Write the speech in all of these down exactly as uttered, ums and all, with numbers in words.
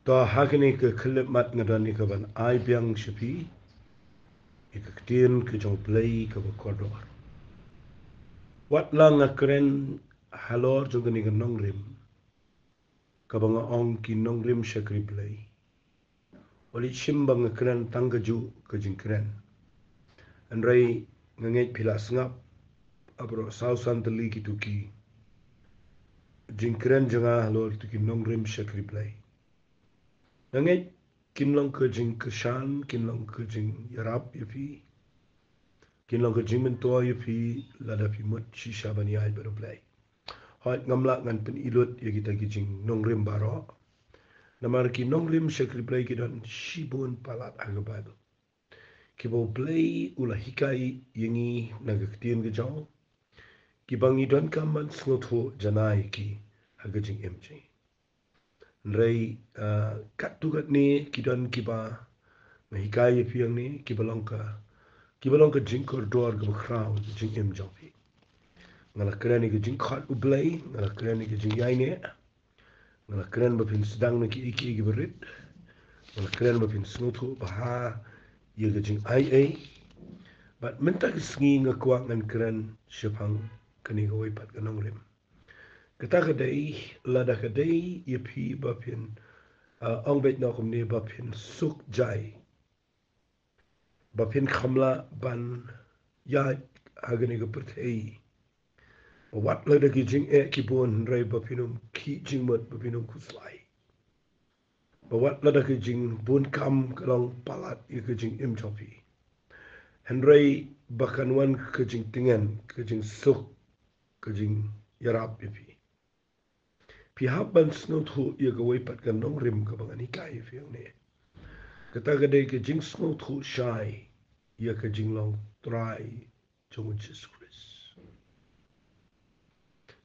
To ha kane ka khyllipmat nga don ïa kaban ai biang sha phi ïa ka ktien ka jong U Blei kaba kordor. Wat la nga kren halor jong kane ka nongrim, kaba nga ong ki nongrim shakri Blei, wat leit shim ba nga kren tang kajuh ka jingkren. Hynrei nga ngeit phi la sngap ha baroh saw san tylli kito ki jingkren jong nga halor kito ki nongrim shakri Blei. Nga ngeit kin long ka jingkyrshan, kin long ka jingïarap ïa phi, kin long ka jingmyntoi ïa phi lada phi mut shisha ban ïaid bad U Blei. Hooid, ngam lah ngan pyni lut ïa kita ki jingnongrim baroh, namar ki nongrim shakri Blei ki don shibun palat ha ka Baibl, kiba U Blei u la hikai ïa ngi na ka ktien ka jong u, kiba ngi donkam ban sngewthuh janai ki ha ka jingim jong ngi. Hynrei, ah, katto katne ki don kiba nga hikai ïa phi hangne, kiba long ka, kiba long ka jingkordor kaba khraw ha ka jingim jong phi. Nga la kren ïa ka jingkhot U Blei, nga la kren ïa ka jingïaineh, nga la kren ba phin sdang na kiei kiei kiba rit, nga la kren ba phin sngewthuh bha ïa ka jingaiei. Bad mynta ka sngi nga kwah ngan kren shaphang kane kawei pat ka nongrim. Kata ka dei, lada ka dei ïa phi ba phin, ah, ong beit noh kumne, ba phin suk jai, ba phin kham lah ban ïaid ha kane ka pyrthei, ba wat lada ki jingeh ki bun, hynrei ba phin ym khih jingmut, ba phin ym khuslai, ba wat lada ki jingbun kam ka long palat ïa ka jingim jong phi, hynrei ba kan wan ka jingtngen, ka jingsuk, ka jingïarap ïa phi. Phi hap ban sngewthuh ïa kawei pat ka nongrim kaba ngan hikai ïa phi hangne. Kata ka dei ka jingsngewthuh shai ïa ka jinglong Trai jong U Jisu Khrist.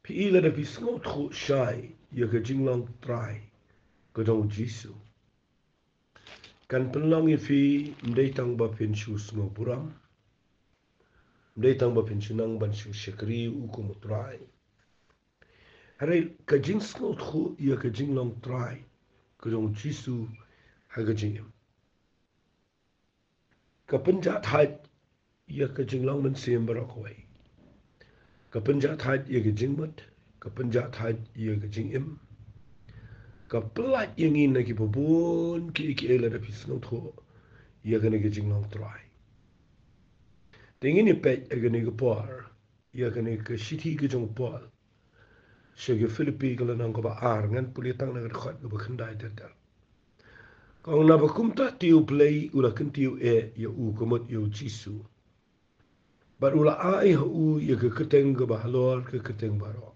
Phi i, lada phi sngewthuh shai ïa ka jinglong Trai ka jong U Jisu, kan pynlong ïa phi ym dei tang ba phin shu sngew burom, ym dei tang ba phin shu nang ban shu shakri u kum U Trai. Hynrei ka jingsngewthuh ïa ka jinglong Trai ka jong U Jisu ha ka jingim, ka pynjahthait ïa ka jinglong mynsiem baroh kawei. Ka pynjahthait ïa ka jingmut, ka pynjahthait ïa ka jingim, ka pyllait ïa ngi na kiba bun kiei kiei lada phi sngewthuh ïa kane ka jinglong Trai. Te ngin ïa peit ha kane ka por ïa kane ka shithi ka jong u Paul sha ki Philippi, ka lynnong kaba ar, ngan pule tang na ka dkhot kaba khyndai ter ter. Ka ong, naba kumta te U Blei u la kyntiew eh ïa u, ka mut ïa U Jisu, bad u la ai ha u ïa ka kyrteng kaba halor ka kyrteng baroh,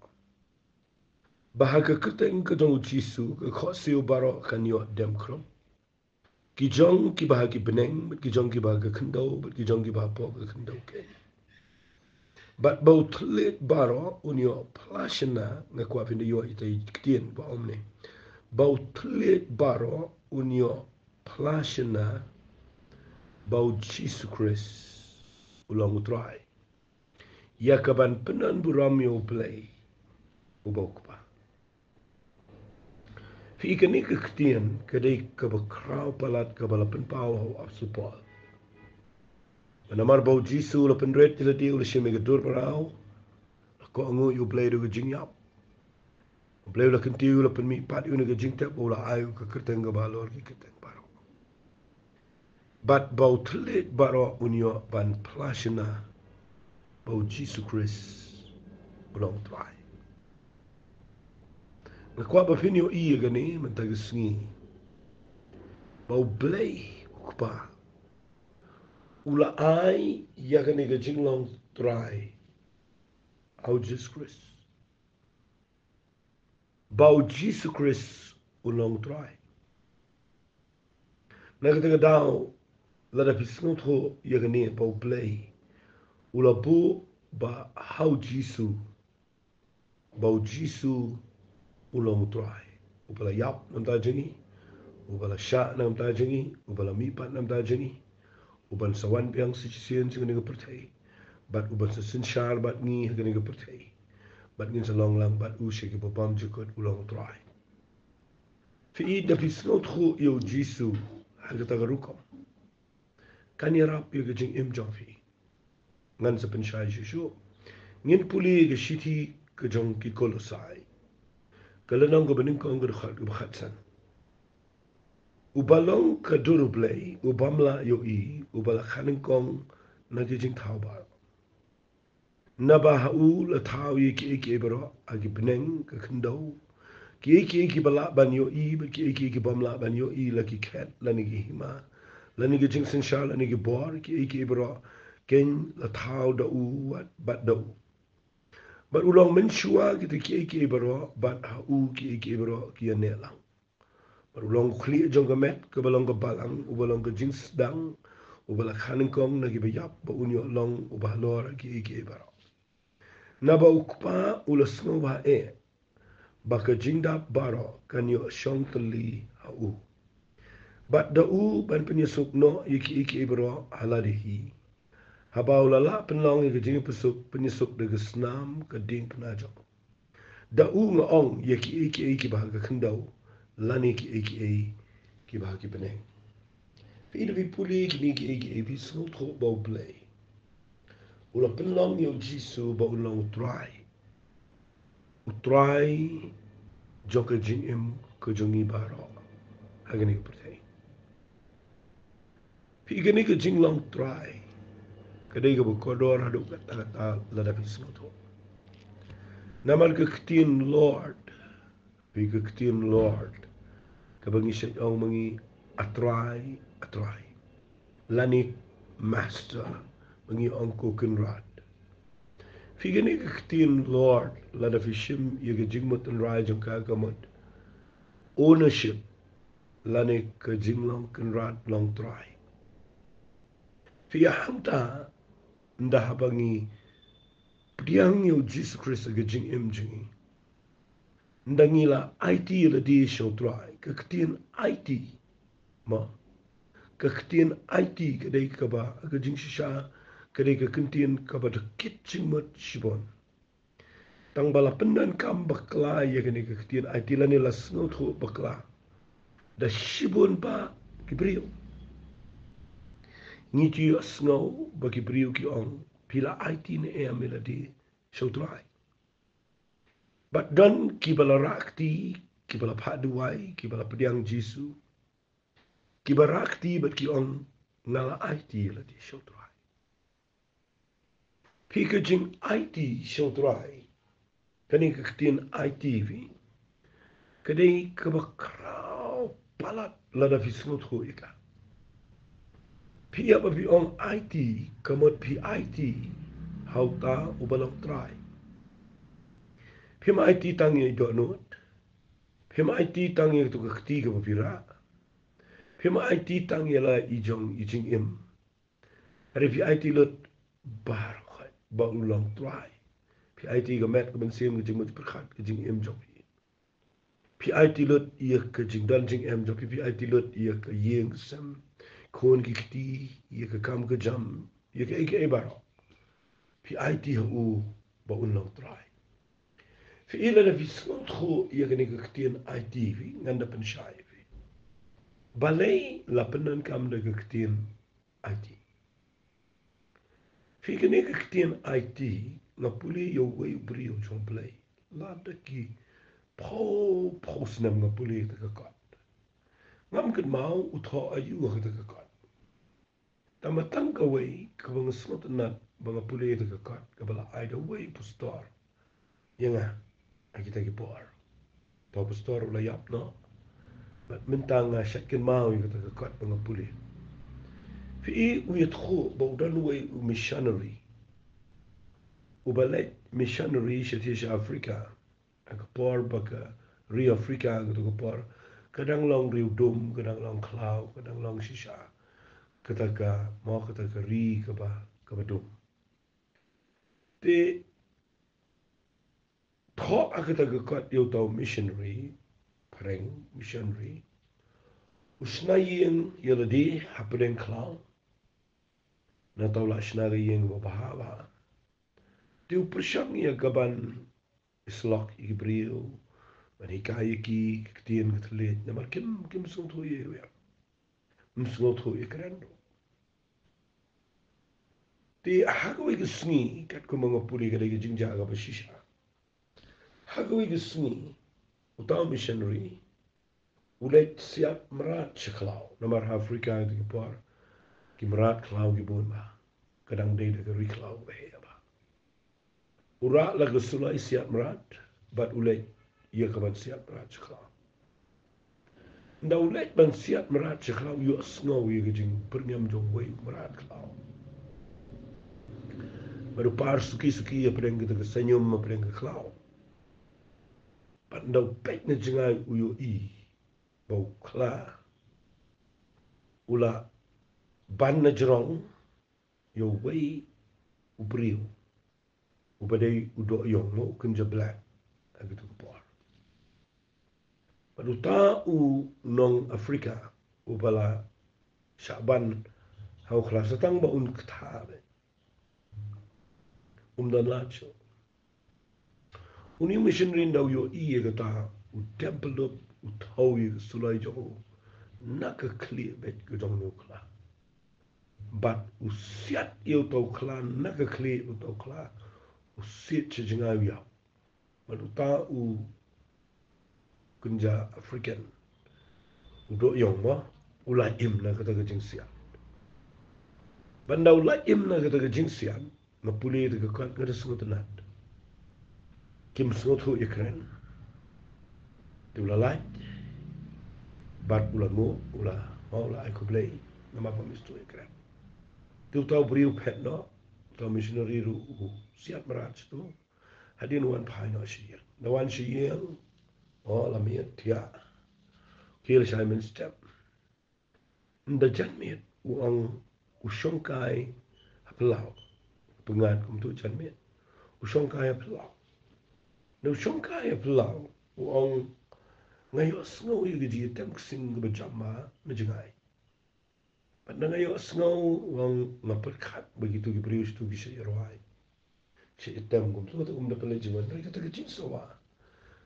ba ha ka kyrteng ka jong U Jisu ka khohsiew baroh kan ïoh dem khrum, ki jong kiba ha ki bneng, bad ki jong kiba ha ka khyndew, bad ki jong kiba hapoh ka khyndew keiñ. Bad ba u thylliej baroh un ïoh phla shynna, nga kwah phin da ïoh ita i ktien ba ong ne, ba u thylliej baroh un ïoh phla shynna ba U Jisu Khrist u long U Trai, ïa kaban pyndonburom ïa U Blei uba U Kpa. Phi i, kane ka ktien ka dei kaba khraw palat kaba la pynpaw ha u Apostol Paul. Namar ba U Jisu u la pynrit ïa lade, u la shim ïa ka dur mraw, la kohnguh ïa U Blei da ka jingïap. U Blei u la kyntiew, u la pynmihpat ïa u na ka jingtep, u la ai ïa u ka kyrteng kaba halor ki kyrteng baroh. Bad ba u thylliej baroh un ïoh ban phla shynna ba U Jisu Khrist u long U Trai. Nga kwah ba phin ïohi ïa kane mynta ka sngi, ba U Blei U Kpa u la ai ïa kane ka jinglong Trai ha U Jisu Khrist, ba U Jisu Khrist u long U Trai. Na kata ka daw, lada phi sngewthuh ïa kane, ba U Blei u la buh ba ha U Jisu, ba U Jisu u long U Trai, uba la ïap na ka bynta jong ngi, uba la shah na ka bynta jong ngi, uba la mihpat na ka bynta jong ngi, uban sa wan biang sa shisien sha kane ka pyrthei, bad uban sa synshar bad ngi ha kane ka pyrthei, bad ngin sa long lang bad u sha ki bymjukut, u long U Trai. Phi i da phi sngewthuh ïa u Jisu ha kata ka rukom, kan ïarap ïa ka jingim jong phi. Ngan sa pynshai shuh shuh. Ngin pule ka shithi ka jong ki Kolosai, ka lynnong kaba nyngkong, ka dkhot kaba khatsan. Uba long ka dur U Blei, u bym lah ïohi, uba la kha nyngkong na ki jingthaw baroh. Naba ha u la thaw ïa kiei kiei baroh, ha ki bneng, ka khyndew, kiei kiei kiba lah ban ïohi bad kiei kiei ki bym lah ban ïohi, la ki khet lane ki hima, lane ki jingsynshar lane ki bor, kiei kiei baroh, kein la thaw da u, wat bad da u. Bad u long mynshuwa kita kiei kiei baroh, bad ha u kiei kiei baroh ki ïaneh lang. Bad u long u khlieh jong ka met, kaba long ka balang, uba long ka jingsdang, uba la kha nyngkong na kiba ïap, ba un ïoh long uba halor kiei kiei baroh. Naba u Kpa u la sngewbha eh ba ka jingdap baroh kan ïoh shong tylli ha u, bad da u ban pynïasuk noh ïa kiei kiei baroh ha lade hi, haba u la lah pynlong ïa ka jingpynsuk, pynïasuk da ka snam ka diengphna jong u. Da u, nga ong, ïa kiei kiei kiba ha ka khyndew, lane kiei kiei kiba ha ki bneng. Phi i da phi pule kine kiei kiei, phi sngewthuh ba U Blei u la pynlong ïa u Jisu ba un long U Trai, U Trai jong ka jingim ka jong ngi baroh ha kane ka pyrthei. Phi i, kane ka jinglong Trai ka dei kaba kordor haduh katta katta lada phi sngewthuh. Namar ka ktien Lord, phi i, ka ktien Lord, kaba ngi shait ong ma ngi, A Trai, A Trai, lane Master, ma ngi ong ko Kynrad. Phi i, kane ka ktien Lord, lada phi shim ïa ka jingmut tynrai jong ka, ka mut ownership, lane ka jinglong Kynrad, long Trai. Phi i, hangta, ynda haba ngi pdiang ïa u Jisu Khrist ha ka jingim jong ngi, ynda ngi la aiti ïa lade sha U Trai, ka ktien aiti, ma, ka ktien aiti ka dei kaba, ka jingshisha, ka dei ka ktien kaba da kit jingmut shibun. Tang ba la pyndonkam bakla ïa kane ka ktien aiti, lane la sngewthuh bakla da shibun bah ki briew. Ngi ju ïohsngew ba ki briew ki ong, phi la aiti ne em ïa lade sha U Trai? Bad don kiba la rah kti, kiba la phah duwai, kiba la pdiang Jisu, kiba rah kti bad ki ong, nga la aiti ïa lade sha U Trai. Phi i, ka jingaiti sha U Trai, kane ka ktien aiti, phi i, ka dei kaba khraw palat lada phi sngewthuh ïa ka. Phi i, haba phi ong aiti, ka mut phi aiti ha uta uba long Trai. Phim aiti tang ïa i dohnud. Phim aiti tang ïa kato ka kti kaba phi rah. Phim aiti tang ïa la i jong i jingim. Hynrei phi aiti lut baroh khoit ba u long Trai. Phi aiti ka met, ka mynsiem, ka jingmut, ka pyrkhat, ka jingim jong phi. Phi aiti lut ïa ka jingdon jingem jong phi, phi aiti lut ïa ka ïing ka sem, khun ki kti, ïa ka kam ka jam, ïa kaei kaei baroh. Phi aiti ha u ba un long Trai. Phi i, lada phi sngewthuh ïa kane ka ktien aiti, phi i, ngan da pynshai ïa phi balei la pyndonkam da ka ktien aiti. Phi i, kane ka ktien aiti, nga pule ïa uwei u briew jong U Blei lada ki phew phew snem, nga pule ïa kata ka kot. Ngam kynmaw u thoh aïu ha kata ka kot. Tangba tang kawei kaba nga sngewtynnat ba nga pule ïa kata ka kot, kaba la ai da uwei u pastor ïa nga ha kita ki por. Uta u pastor u la ïap noh. Bad mynta nga shait kynmaw ïa kata ka kot ba nga pule. Phi i, u ïathuh ba u don uwei u missionary uba leit missionary shatei sha Africa. Ha ka por ba ka ri Africa, kato ka por ka dang long ri u dum, ka dang long khlaw, ka dang long shisha. Kata ka, mo, kata ka ri kaba, kaba dum. Te thoh ha kata ka kot ïa uta u missionary, phareng missionary, u shna ïing ïa lade hapdeng khlaw, nangta u la shna ka ïing kaba bha bha. Te u pyrshang ïa kaban ïasyllok ïa ki briew, Ban hikai ïa ki ka ktien ka thylliej namar kim, kim sngewthuh ïa, ym sngewthuh ïakren ruh. Te ha kawei ka sngi, katkum nga pule ka dei ka jingjia kaba shisha. Ha kawei ka sngi, uta u missionary u leit siat mrad sha khlaw, namar ha Africa kata ka por ki mrad khlaw ki bun bha, ka dang dei da ka ri khlaw ba heh bha. U rah la ka suloi siat mrad bad u leit ïa ka ban siat mrad sha khlaw. Ynda u leit ban siat mrad sha khlaw, u ïohsngew ïa ka jingpyrngem jong uwei u mrad khlaw. Bad u par suki suki hapdeng kata ka saiñum, hapdeng ka khlaw. Bad ynda u peit na jngai, u ïohi ba u khla u la ban na jrong ïa uwei u briew uba dei u dohïong, mo, u kynja black ha kata ka por. Bad uta u nong Africa uba la shah ban ha u khla, sa tang ba un ktah beit, um don lad shuh. Une u missionary ynda u ïohi ïa kata, u dem pyllup, u thew ïa ka suloi jong u na ka khlieh beit ka jong une u khla. Bad u siat ïa uta u khla na ka khlieh uta u khla, u siat sha jngai, u ïap. Bad uta u kynja African, u dohïong, mo, u la im na kata ka jingsiat. Bad ynda u la im na kata ka jingsiat, nga pule da ka kot, nga da sngewtynnat. Kim sngewthuh ïakren. Te u la lait bad u la nguh, u la, u la ai khublei namar ba kim sngewthuh ïakren. Te uta u briew u phet noh, uta u missionary ruh u siat mrad sha tu. Hadien u wan phai noh sha ïing. Ynda wan sha ïing, u la miet thiah, u khie lashai mynstep. Ynda jan miet, u ong, u shongkai ha phyllaw. Pyngngad kumtu jan miet, u shongkai ha phyllaw. Ynda u shongkai ha phyllaw, u ong, nga ïohsngew ïa ka jingtem ksing kaba jam bha na jngai. Bad ynda nga ïohsngew, u ong, nga pyrkhat ba kito ki briew shatu ki shah ïarwai, shah ïatem kumtu, te kumta pynleit jingwan, hynrei kata ka jingsawa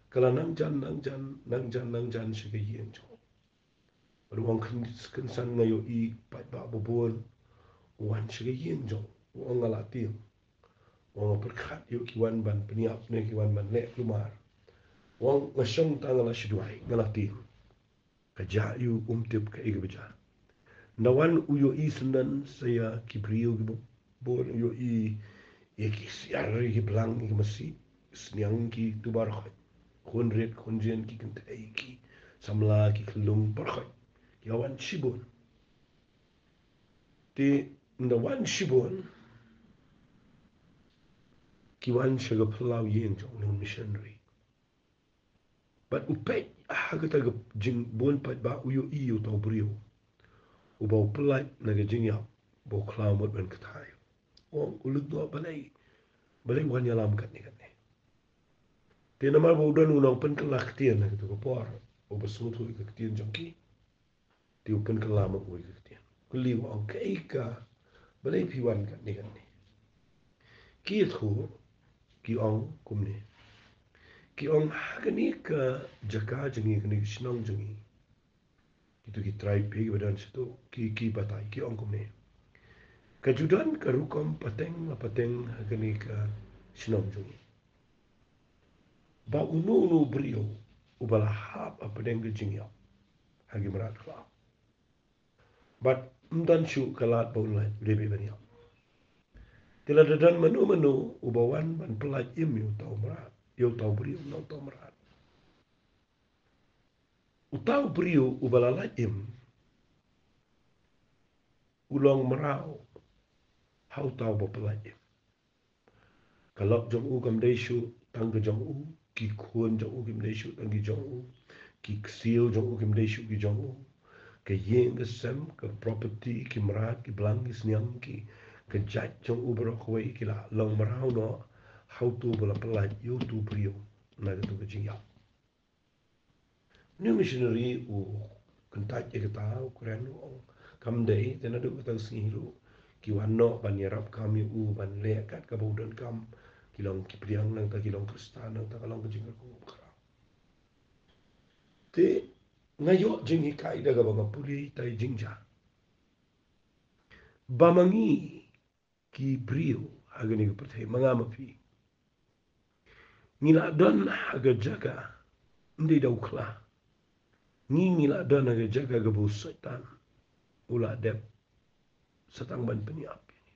ka la nang jan, nang jan, nang jan, nang jan sha ka ïing jong u. Bad u ong, kyn-, kynsan nga ïohi paidbah ba bun u wan sha ka ïing jong u. U ong, nga la tieng. U ong, nga pyrkhat ïoh ki wan ban pynïap ne ki wan ban leh kulmar. U ong, nga shong tang, nga la shu duwai, nga la tieng. Ka jia ïa u, um tip kaei kaba jia. Ynda wan u ïohi syndon sa ïa ki briew kiba bun, u ïohi ïa ki syiar, ïa ki blang, ïa ki masi, sniang ki tu baroh khoit. Khun rit, khun jin, ki kynthei, ki samla, ki khyllung baroh khoit. Ki wan shibun. Te ynda wan shibun, ki wan sha ka phyllaw ïing jong une u missionary. Bad u peit ha kata ka jingbun paidbah, u ïohi ïa uta u briew uba u pyllait na ka jingïap, ba u khlaw mut ban kthai. U ong, u lyngngoh, balei, balei u wan ïalam katne katne. Te namar ba u don u nongpynkylla ktien ha kata ka por, uba sngewthuh ïa ka ktien jong ki. Te u pynkylla ma u ïa ka ktien. Kylli, u ong, kaei ka, balei phi wan katne katne. Ki ïathuh, ki ong kumne. Ki ong, ha kane ka jaka jong ngi, kane ka shnong jong ngi, kito ki tribe kiba don shatu, ki, ki batai, ki ong kumne. Ka ju don ka rukom pateng la pateng ha kane ka shnong jong ngi, ba uno uno u briew uba la hap hapdeng ka jingïap ha ki mrad khlaw, bad ym don shuh ka lad ba un lait, u dei beit ban ïap. Te lada don mano mano uba wan ban pyllait im ïa uta u mrad, ïa uta u briew na uta u mrad, uta u briew uba la lait im u long mraw ha uta uba pyllait im. Ka lok jong u kam dei shuh tang ka jong u, ki khun jong u kim dei shuh tang ki jong u, ki ksiew jong u kim dei shuh ki jong u. Ka ïing ka sem, ka property, ki mrad, ki blang, ki sniang, ki, ka jait jong u baroh kawei ki la long mraw noh ha uto uba la pyllait ïa uto u briew na kato ka jingïap. Une u missionary u kyntait ïa kata, u kren, u ong, kam dei, te naduh kata ka sngi ruh ki wan noh ban ïarap kam ïa u, ban leh kat kaba u donkam. Ki long ki pdiang, nangta ki long Khristan, nangta ka long ka jingkyrkhu kaba khraw. Nga ïoh jinghikai da kaba nga pule ïa ita i jingjia. Ba ma ngi ki briew ha kane ka pyrthei, ma nga ma phi, ngi la don ha ka jaka, ym dei da u khla. Ngi, ngi la don ha ka jaka kaba u Soitan u la dep sa tang ban pynïap ïa ngi.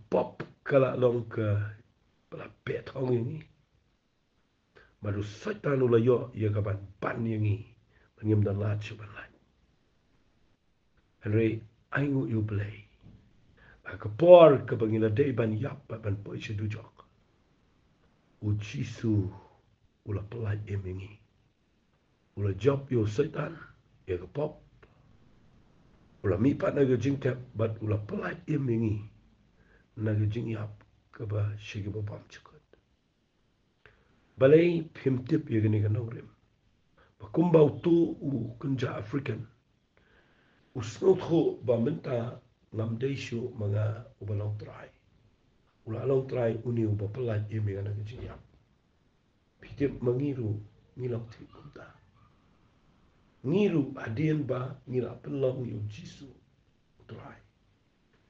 Pop ka la long kaba la pynthong ïa ngi. Bad u Soitan u la ïoh ïa ka ban ban ïa ngi, ba ngim don lad shuh ban lait. Hynrei ainguh ïa u Blei, ha ka por kaba ngi la dei ban ïap bad ban poi sha dujok, u Jisu u la pyllait im ïa ngi. U la jop ïa u Soitan, ïa ka pop. U la mihpat na ka jingtep bad u la pyllait im ïa ngi na ka jingïap kaba sha kiba bymjukut. Balei phim tip ïa kane ka nongrim? Ba kumba uto u kynja African u sngewthuh ba mynta ngam dei shuh ma nga uba long trai. U la long trai une uba pyllait im ïa nga na ka jingïap. Phi tip, ma ngi ruh ngi long thik kumta. Ngi ruh hadien ba ngi la pynlong ïa u Jisu u Trai.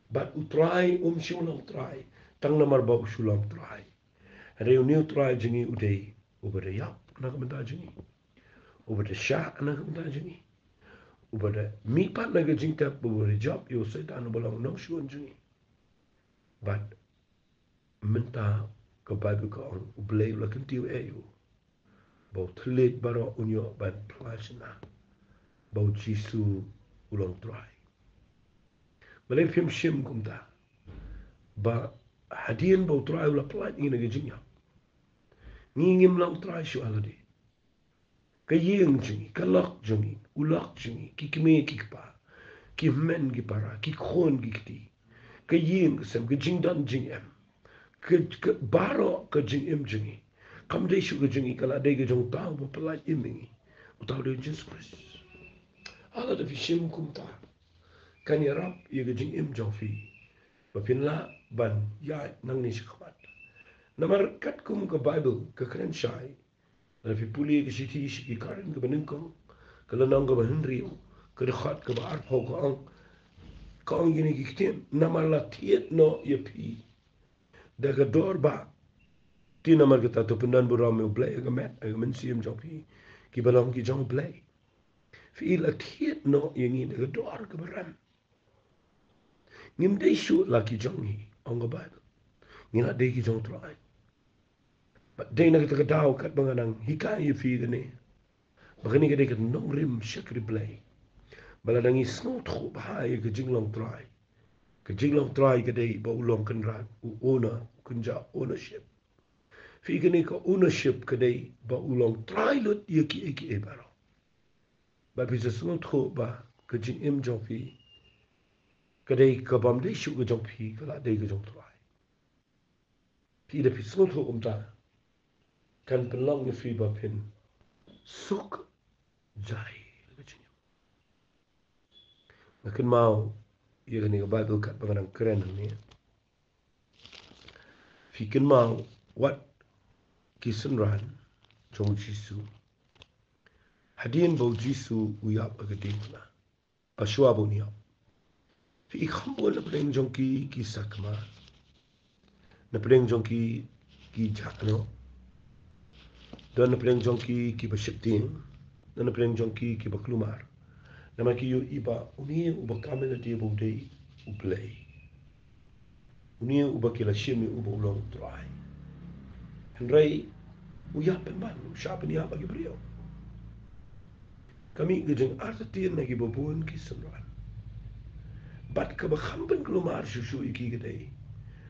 Bad u Trai um shym long trai tang namar ba u shu long trai. Hynrei une u Trai jong ngi u dei uba da ïap na ka bynta jong ngi, uba da shah na ka bynta jong ngi, uba da mihpat na ka jingtep, uba da jop ïa u Soitan uba long nongshun jong ngi. Bad mynta ka Baibl ka ong, u Blei u la kyntiew ïa u ba u thylliej baroh un ïoh ban phla shynna ba u Jisu u long Trai. Balei phim shim kumta? Ba hadien ba u Trai u la pyllait ngi na ka jingïap, ngi ngim long trai shuh ha lade. Ka ïing jong ngi, ka lok jong ngi, u lok jong ngi, ki kmie ki kpa, ki hynmen ki para, ki khun ki kti, ka ïing ka sem, ka jingdon jingem, ka, ka baroh ka jingim jong ngi, kam dei shuh ka jong ngi, ka la dei ka jong uta uba pyllait im ïa ngi, uta u dei u Jisu Khrist. Ha lada phi shim kumta, kan ïarap ïa ka jingim jong phi ba phin lah ban ïaid nangne shakhmat. Namar katkum ka Baibl ka kren shai, lada phi pule ka shithi sha ki Korinth kaba nyngkong, ka lynnong kaba hynriew, ka dkhot kaba arphew, ka ong, ka ong kine ki ktien: Namar la thied noh ïa phi da ka dor bah. Te namar kata to pyndonburom ïa U Blei ha ka met, ha ka mynsiem jong phi, kiba long ki jong U Blei. Phi la thied noh ïa ngi da ka dor kaba rem. Ngim dei shuh la ki jong ngi, ong ka Baibl. Ngi la dei ki jong U Trai. Bad dei na kata ka daw katba nga nang hikai ïa phi kane, ba kane ka dei ka nongrim shakri Blei. Ba lada ngi sngewthuh bha ïa ka jinglong trai, ka jinglong trai ka dei ba u long kynrad, u owner, u kynja, ownership. Phi, kane ka ownership ka dei ba u long trai lut ïa kiei kiei baroh. Bad phi sa sngewthuh ba ka jingim jong phi ka dei ka bym dei shuh ka jong phi, ka la dei ka jong U Trai. Phi, da phi sngewthuh kumta, kan pynlong ïa phi ba phin suk jai ïa ka jingim. Nga kynmaw ïa kane ka Baibl katba nga nang kren hangne. Phi kynmaw wat ki synran jong U Jisu, hadien ba U Jisu u ïap ha ka diengphna, ba shuwa ba un ïap, phi, i kham bun na pdeng jong ki ki sakma, na pdeng jong ki ki jah noh, don na pdeng jong ki kiba sheptieng, don na pdeng jong ki kiba kulmar. Namar ki ïohi ba une uba kam ïa lade ba u dei U Blei, une uba ki la shim ïa u ba u long U Trai. Hynrei u ïap pynban, u shah pynïap ha ki briew. Ka mih ka jingartatien na kiba bun ki synran. Bad kaba kham pynkulmar shuh shuh ïa ki ka dei,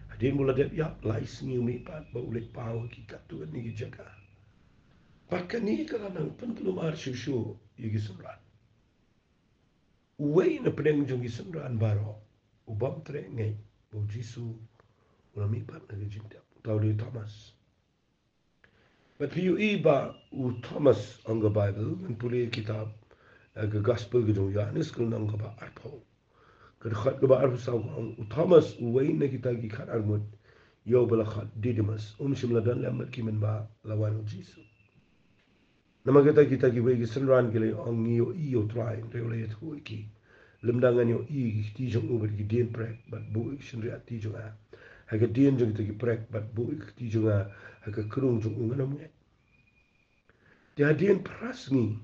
hadien ba u la dep ïap lai sngi, u mihpat ba u leit paw ha ki katto katne ki jaka. Bad kane ka la nang pynkulmar shuh shuh ïa ki synran. Uwei na pdeng jong ki synran baroh u bym treh ngeit ba U Jisu u la mihpat na ka jingtep, uta u dei u Thomas. Bad phi ïohi ba u Thomas, ong ka Baibl, ngan pule kitab, eh, ka Gospel ka jong u Ïoannis, ka lynnong kaba arphew, ka dkhot kaba arphew saw, ka ong, u Thomas, uwei na kita ki khatar ngut, ïa uba la khot Didymus, um shym la don lem bad ki mynba la wan U Jisu. Namar kata kita kiwei ki synran ki la ïa ong, ngi ïohi ïa u Trai, hynrei u la ïathuh ïa ki, lymda ngan ïohi ïa ki kti jong u bad ki dien prek bad buh ïa ki shynriahti jong nga ha ka dien jong kita ki prek bad buh ïa ki kti jong nga ha ka krung jong u, ngan ym ngeit. Te hadien phra sngi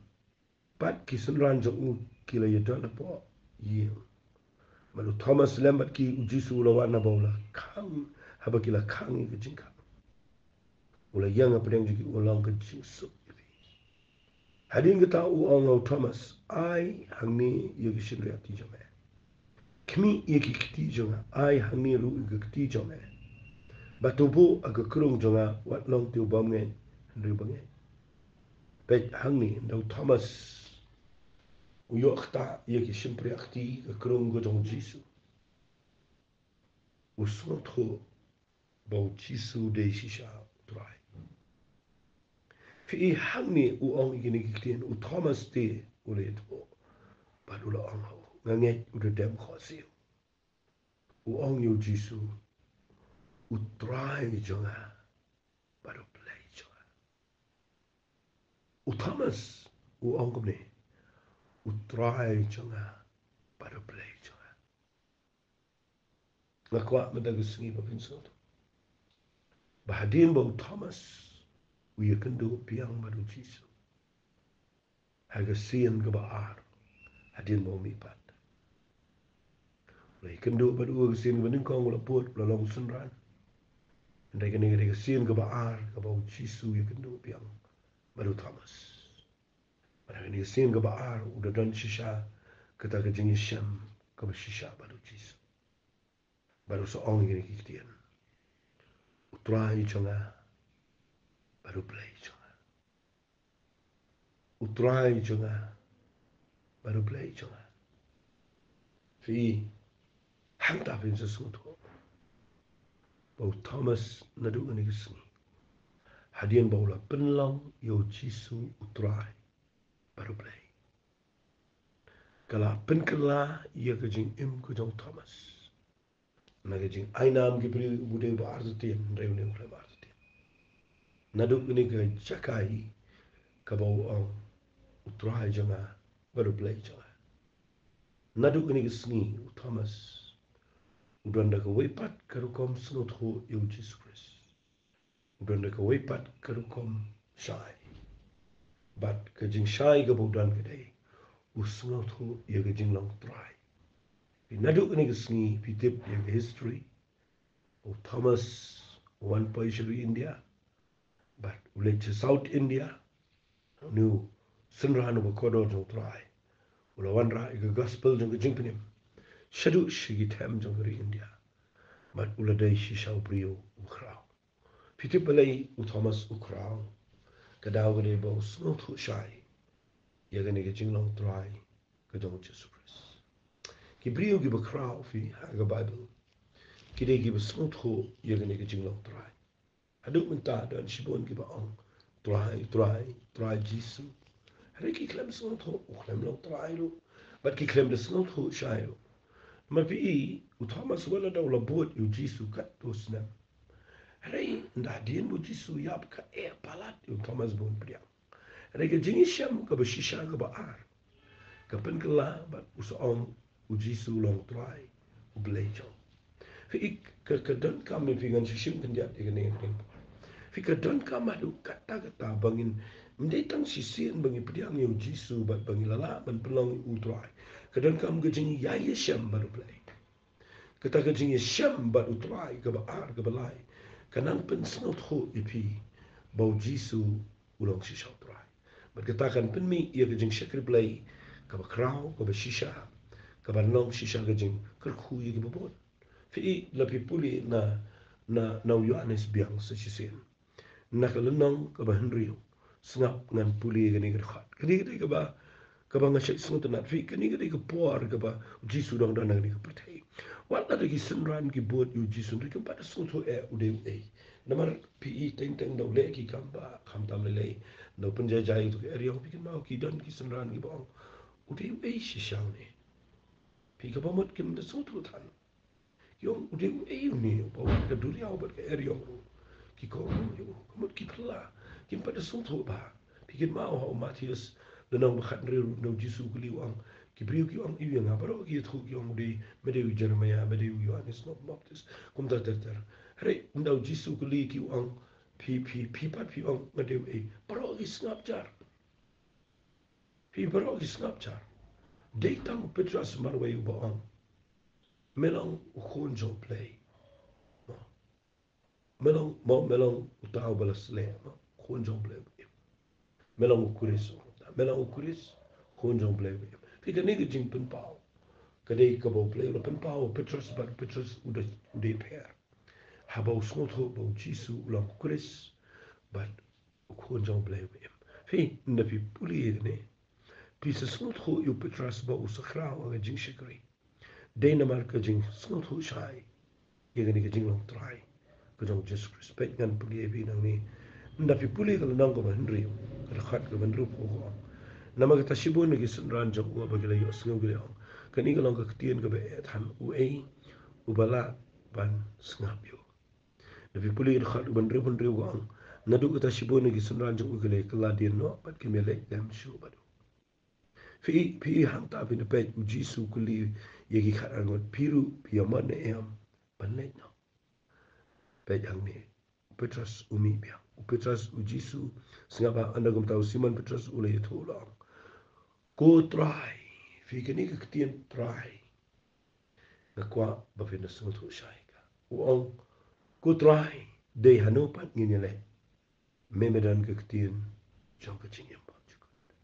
pat ki synran jong u ki la ïadon hapoh ïing. Bad u Thomas lem bad ki, u Jisu u la wan haba u la khang, haba ki la khang ïa ka jingkhang. U la ïeng hapdeng jong ki, u la ong, ka jingsuk ïa phi. Hadien kata u ong ha u Thomas, ai hangne ïa ki shynriahti jong me. Khmih ïa ki kti jong nga, ai hangne ruh ïa ki kti jong me. Bad to buh ha ka krung jong nga, wat long te u bym ngeit, hynrei uba ngeit. Peit hangne, ynda u Thomas u ïoh ktah ïa ki shympriah kti, ka krung ka jong u Jisu, u sngewthuh ba u Jisu u dei shisha u Trai. Phi i, hangne u ong ïa kine ki ktien, u Thomas te u la ïathuh bad u la ong, nga ngeit u da dem khohsiew. U ong ïa u Jisu, u Trai jong nga bad u Blei jong nga. U Thomas u ong kumne, u Trai jong nga bad u Blei jong nga. Nga kwah mynta ka sngi ba phin sngewthuh ba hadien ba u Thomas u ïakynduh biang bad u Jisu ha ka sien kaba ar, hadien ba u mihpat, u la ïakynduh bad u ha ka sien kaba nyngkong, u la bud, u la long u synran. Hynrei kane ka dei ka sien kaba ar kaba u Jisu u ïakynduh biang bad u Thomas. Bad ha kane ka sien kaba ar u da don shisha kata ka jingïashem kaba shisha bad u Jisu. Bad u sa ong ïa kine ki ktien, u Trai jong nga bad u Blei jong nga. U Trai jong nga bad u Blei jong nga. Phi i, hangta phin sa sngewthuh ba u Thomas naduh kane ka sngi, hadien ba u la pynlong ïa u Jisu u Trai bad u Blei, ka la pynkylla ïa ka jingim ka jong u Thomas. Na ka jingainam ki briew, u dei uba artatien, hynrei une u khlem artatien. Naduh kane ka jaka hi kaba u ong, u Trai jong nga bad u Blei jong nga, naduh kane ka sngi u Thomas u don da kawei pat ka rukom sngewthuh ïa u Jisu Khrist. U don da kawei pat ka rukom shai. Bad ka jingshai kaba u don ka dei, u sngewthuh ïa ka jinglong Trai. Phi, naduh kane ka sngi phi tip ïa ka history. U Thomas u wan poi sha ri India bad u leit sha South India. Une u synran uba kordor jong u Trai u la wanrah ïa ka gospel jong ka jingpynim shaduh sha ki them jong ka ri India. Bad u la dei shisha u briew u khraw. Phi tip balei u Thomas u khraw? Ka daw ka dei ba u sngewthuh shai ïa kane ka jinglong Trai ka jong u Jisu Khrist. Ki briew kiba khraw, phi, ha ka Baibl, ki dei kiba sngewthuh ïa kane ka jinglong Trai. Haduh mynta don shibun kiba ong, Trai, Trai, Trai Jisu. Hynrei ki khlem sngewthuh, u khlem long Trai ruh, bad ki khlem da sngewthuh shai ruh. Namar phi i, u Thomas wat la da u la bud ïa u Jisu katto snem, hynrei ynda hadien ba u Jisu u ïap, ka eh palat ïa u Thomas ba un pdiang. Hynrei ka jingïashem kaba shisha kaba ar ka pynkylla bad u sa ong u Jisu u long Trai, u Blei jong. Phi i, ka, ka donkam ïa phi, ngan shu shim khyndiat ïa kane ka por. Phi, ka donkam haduh katta katta ba ngin, ym dei tang shisien ba ngi pdiang ïa u Jisu bad ba ngi la lah ban pynlong u Trai. Ka donkam ka jingïaishem bad u Blei. Kata ka jingïashem bad u Trai kaba ar, kaba lai, ka nang pynsngewthuh ïa phi ba u Jisu u long shisha u Trai. Bad kata kan pynmih ïa ka jingshakri Blei kaba khraw, kaba shisha, kaban long shisha ka jingkyrkhu ïa kiba bun. Phi i, la phi pule na, na, na u Ïoannis biang sa shisien, na ka lynnong kaba hynriew. Sngap, ngan pule kane ka dkhot. Kane ka dei kaba, kaba nga shait sngewtynnat, phi, kane ka dei ka por kaba u Jisu u dang don ha kane ka pyrthei. Wat la da ki synran ki bud ïa u Jisu, hynrei kim pat da sngewthuh eh u dei uei. Namar phi i, teng teng da u leh ki kam ba khamtam lei lei, da u pynjai jai ïa uto ka eriong, phi kynmaw, ki don ki synran kiba ong, u dei uei shisha une? Phi, kaba mut kim da sngewthuh than. Ki ong, u dei uei une uba wan ka duriaw bad ka eriong ruh ki kohnguh ïa u? Ka mut ki phylla, kim pat da sngewthuh bha. Phi kynmaw ha u Mathaios lynnong ba khathynriew, ynda u Jisu u kylli, u ong, ki briew ki ong, ïa nga baroh ki ïathuh, ki ong u dei, me dei u Jeremiah, me dei u Ïohannes Nongbaptis, kumta ter ter. Hynrei ynda u Jisu u kylli ki, u ong, phi, phi, phi pat phi ong nga dei u ei? Baroh ki sngap jar. Phi, baroh ki sngap jar. Dei tang u Petros marwei uba ong, me long u Khun jong u Blei. Me long, mo, me long uta uba la sleh, mo, Khun jong u Blei uba im. Me long u Khrist, me long u Khrist, Khun jong u Blei uba im. Phi, kane ka jingpynpaw ka dei kaba u Blei u la pynpaw ha u Petros, bad u Petros u da, u da pher. Haba u sngewthuh ba u Jisu u long u Khrist bad u Khun jong u Blei uba im. Phi, ynda phi pule ïa kane, phi sa sngewthuh ïa u Petros ba u sa khraw ha ka jingshakri. Dei namar ka jingsngewthuh shai ïa kane ka jinglong trai ka jong u Jisu Khrist. Peit, ngan pyni ïa phi nangne. Ynda phi pule ka lynnong kaba hynriew, ka dkhot kaba hynriewphew, ka ong, namar kata shibun na ki synran jong u haba ki la ïohsngew ki la ong, kane ka long ka ktien kaba eh than, uei uba lah ban sngap ïa u? Ynda phi pule ka dkhot kaba hynriewphew hynriew, ka ong, naduh kata shibun na ki synran jong u ki la kylla dien noh bad kim ïaleit lem shuh bad u. Phi, phi, hangta phin da peit u Jisu u kylli ïa ki khatar ngut, phi ruh phi ïa mon ne em ban leit noh? Peit hangne, u Petros u mih biang. U Petros, u Jisu, sngap bha, ynda kumta u Simon Petros u la ïathuh, u la ong, ko Trai. Phi, kane ka ktien Trai, nga kwah ba phin da sngewthuh shai ka. U ong, ko Trai, dei hano pat ngin ïaleit? Me, me don ka ktien jong ka jingim bymjukut.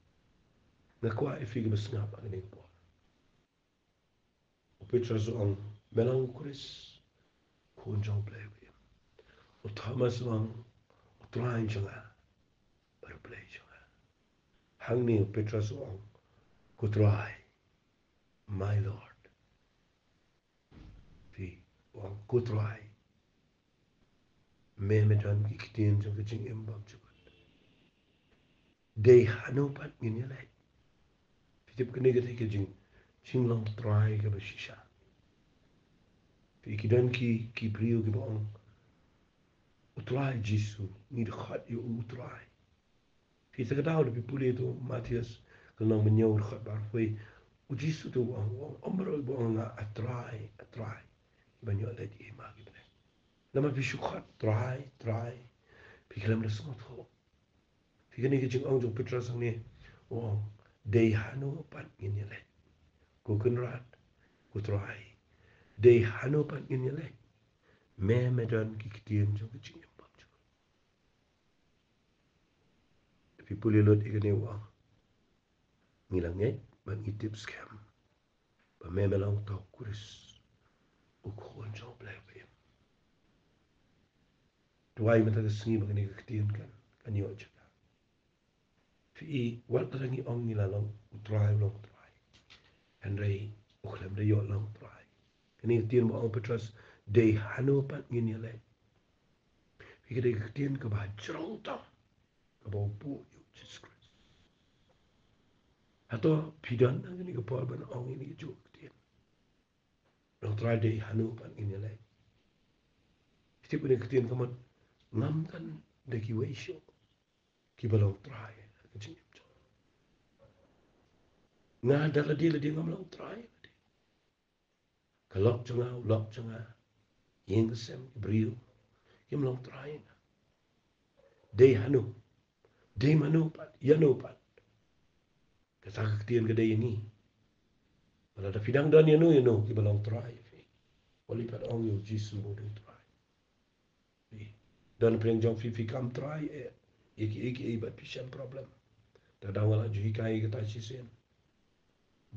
Nga kwah ïa phi kiba sngap ha kane ka por. U Petros u ong, me long u Khrist, Khun jong u Blei uba im. U Thomas u ong, u Trai jong nga bad u Blei jong nga. Hangne u Petros u ong, ko Trai, my Lord. Phi, u ong, ko Trai, me, me don ki ktien jong ka jingim bymjukut. Dei hano pat ngin ïaleit? Phi tip, kane ka dei ka jing, jinglong trai kaba shisha. Phi, ki don ki, ki briew kiba ong, u Trai Jisu, ngi dkhot ïa u, u Trai. Phi, kata ka daw da phi pule to Mathaios ka lynnong ba hynñiew, dkhot ba arphew, u Jisu to u ong, u ong, ym baroh ba ong nga, a Trai, a Trai, kiban ïoh leit ïa i hima ki bneng. Namar phi shu khot Trai, Trai, phi khlem da sngewthuh. Phi, kane ka jingong jong u Petros hangne, u ong, dei hano pat ngin ïaleit? Ko Kynrad, ko Trai, dei hano pat ngin ïaleit? Me, me don ki ktien jong ka jingim bymjukut. Phi pule lut ïa kane, u ong, ngi la ngeit bad ngi tip skhem ba me, me long uta u Khrist, u Khun jong u Blei uba im. Duwai mynta ka sngi ba kane ka ktien kan, kan ïoh jaka. Phi, wat lada ngi ong ngi la long u Trai, u long u Trai, hynrei u khlem da ïoh long u Trai. Kane ka ktien ba ong u Petros, dei hano pat ngin ïaleit? Phi, ka dei ka ktien kaba jrong tam kaba u buh ïa u Jisu Khrist. Hato phi don ha kane ka por ban ong ïa kane kajuh ka ktien? Long Trai, dei hano pat ngin ïaleit? Phi tip, kane ka ktien ka mut ngam tang da kiwei shuh kiba long trai ha ka jingim jong nga. Da lade lade ngam long trai lade. Ka lok jong nga, u lok jong nga, ïing ka sem, ki briew, kim long trai ïa nga. Dei hano, dei mano pat, ïano pat? Kata ka ktien ka dei ïa ngi. Ba lada phi dang don ïano ïano kiba long trai ïa phi, wat leit pat ong ïa u Jisu ba u dei u Trai. Don pyrshang jong phi, phi kam trai eh ïa kiei kiei bad phi shem problem. Te da nga la ju hikai kata shisien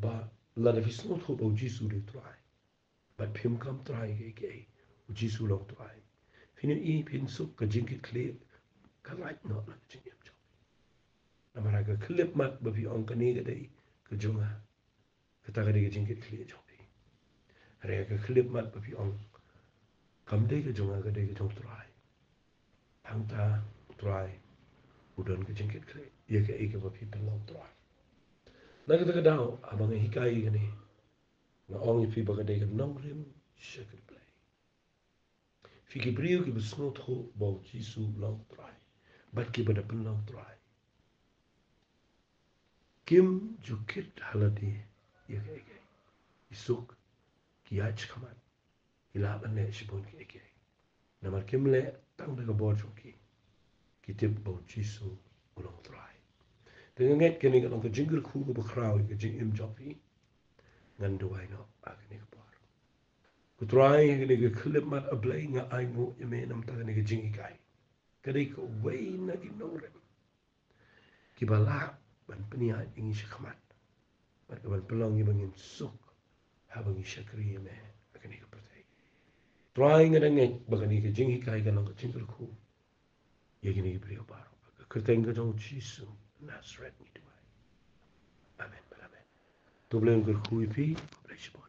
ba lada phi sngewthuh ba u Jisu u dei u Trai bad phim kam trai ïa kiei kiei, u Jisu u long u Trai, phin ïohi, phin suk, ka jingkitkhlieh ka lait noh na ka jingim jong phi. Namar ha ka khyllipmat ba phi ong kane ka dei ka jong nga, kata ka dei ka jingkitkhlieh jong phi. Hynrei ha ka khyllipmat ba phi ong kam dei ka jong nga, ka dei ka jong u Trai, hangta u Trai u don ka jingkitkhlieh ïa kaei kaba phi pynlong trai. Na kata ka daw, haba nga hikai ïa kane, nga ong ïa phi ba ka dei ka nongrim sha ka Blei. Phi, ki briew kiba sngewthuh ba u Jisu u long u Trai bad kiba da pynlong trai, Kim ju kit ha lade ïa kiei kiei. Ki suk, ki ïaid shakhmat, ki lah ban leh shibun kiei kiei. Namar kim leh tang da ka bor jong ki. Ki tip ba U Jisu u long U Trai. Te nga ngeit kane ka long ka jingkyrkhu kaba khraw ïa ka jingim jong phi. Ngan duwai noh ha kane ka por. Ko Trai, ha kane ka khyllipmat, A Blei, nga ainguh ïa me namar kane ka jinghikai. Ka dei kawei na ki nongrim kiba lah ban pynïaid ïa ngi shakhmat bad ka ban pynlong ïa ba ngin suk haba ngi shakri ïa me ha kane ka pyrthei. Trai, nga da ngeit ba kane ka jinghikai kan long ka jingkyrkhu ïa kine ki briew baroh. Ha ka kyrteng ka jong U Jisu Nasaret ngi duwai. Amen bad amen. To U Blei un kyrkhu ïa phi. Khublei shibun.